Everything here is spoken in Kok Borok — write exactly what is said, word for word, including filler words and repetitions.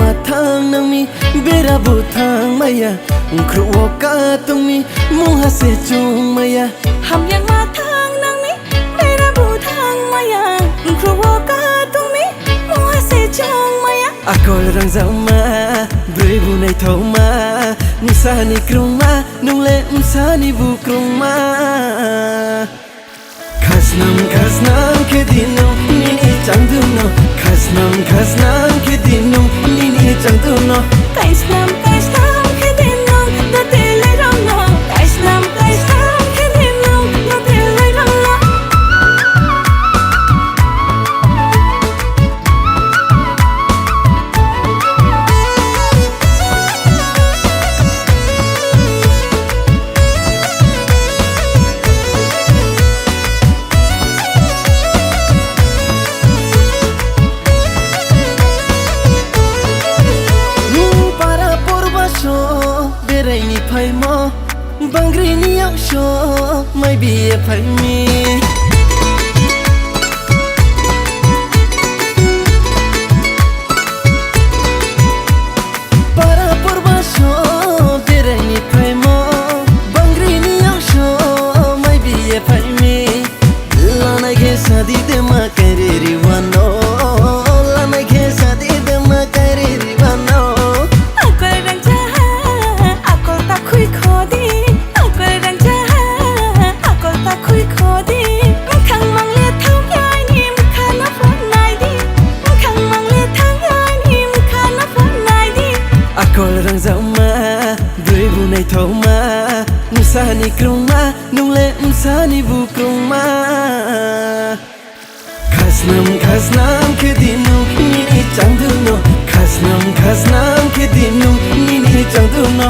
Thang nangmi bera bo thang maya, khruo ka tongmi mungha se chung maya. Hamyang ma thang nangmi bera bo thang maya, khruo ka tongmi mungha se chung maya. Akol rangzama, bwrwi bo naithokma, msani krungma, nungle msani bo krungma. Khasnam khasnam khe di nwng nini changdwno, khasnam khasnam khe di nwng nini changdwno. Kaisnam kaisnam khe di nwng do tele rongno, kaisnam kaisnam khe di nwng do tele rongno. Para porbaso beraini phaimo, bangrini yakso mai biye phaimi. Para porbaso beraini phaimo, bangrini yakso mai biye phaimi. Lanai khe sadi de ma kairi riwano, lanai khe sadi de ma kairi riwano. Akol rangchaha, akol ta khui khodi, akol rangchaha, akol ta khui khodi. Bwkhang mangle thang yaini bwkhano phunai di, bwkhang mangle thang yaini bwkhano phunai di. Akol rangjakma, bwrwi bo naithokma, msani krungma, nungle msani bo krungma. Khasnam khasnam khe di nwng nini changdwno, khasnam khasnam khe di nwng nini changdwno.